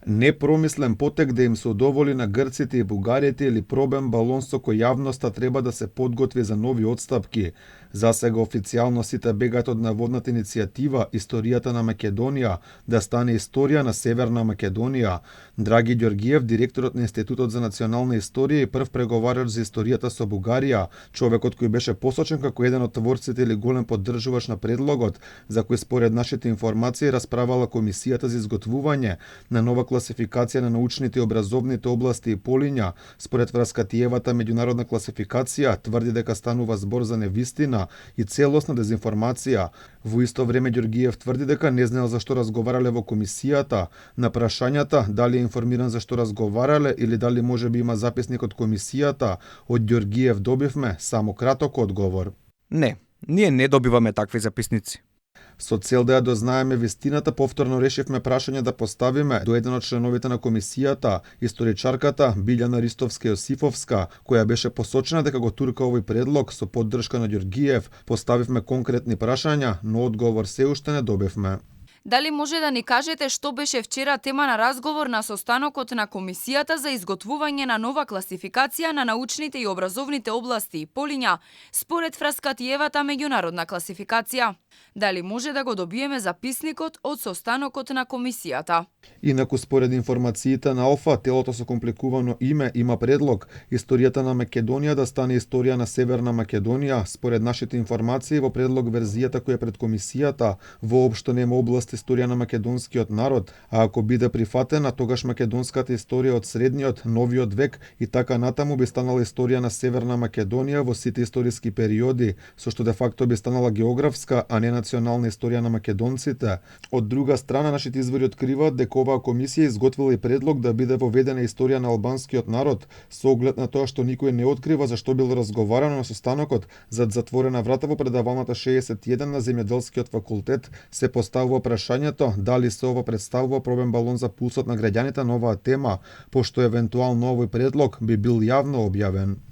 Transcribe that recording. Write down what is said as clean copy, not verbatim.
Непромислен потек да им се удоволи на грците и бугарите или пробен балон со кој јавноста треба да се подготви за нови отстапки. За сега официјално сите бегаат од наводната иницијатива Историјата на Македонија да стане историја на Северна Македонија. Драги Ѓоргиев, директорот на Институтот за национална историја и прв преговарач за историјата со Бугарија, човекот кој беше посочен како еден од творците или голем поддржувач на предлогот, за кој според нашите информации расправала комисијата за изготвување на нова класификација на научните и образовните области и полиња, според Враскатиевата меѓународна класификација, тврди дека станува збор за невистина и целосна дезинформација. Во исто време Ѓоргиев тврди дека не знаел зашто разговарале во комисијата. На прашањата дали е информиран зашто разговарале или дали можеби има записник од комисијата, од Ѓоргиев добивме само краток одговор. Не, ние не добиваме такви записници. Со цел да ја дознаеме вистината, повторно решивме прашање да поставиме до еден од членовите на комисијата, историчарката Билјана Ристовска-Јосифовска, која беше посочена дека го турка овој предлог со поддршка на Ѓоргиев. Поставивме конкретни прашања, но одговор се уште не добивме. Дали може да ни кажете што беше вчера тема на разговор на состанокот на комисијата за изготвување на нова класификација на научните и образовните области и полиња според Фраскатиевата меѓународна класификација? Дали може да го добиеме записникот од состанокот на комисијата? Инаку според информациите на Алфа, телото со компликувано име има предлог Историјата на Македонија да стане историја на Северна Македонија. Според нашите информации во предлог верзијата која е пред комисијата воопшто нема област историја на македонскиот народ, а ако биде прифатена, тогаш македонската историја од средниот, новиот век и така натаму би станала историја на Северна Македонија во сите историски периоди, со што де факто би станала географска, а не национална историја на македонците. Од друга страна, нашите извори откриваат дека оваа комисија изготвила и предлог да биде воведена историја на албанскиот народ, со оглед на тоа што никој не открива зашто било разговарано на состанокот зад затворена врата во предавалната 61 на земјоделскиот факултет. Се поставува прашањето дали се ова представува пробен балон за пулсот на граѓаните на оваа тема, пошто евентуално овој предлог би бил јавно објавен.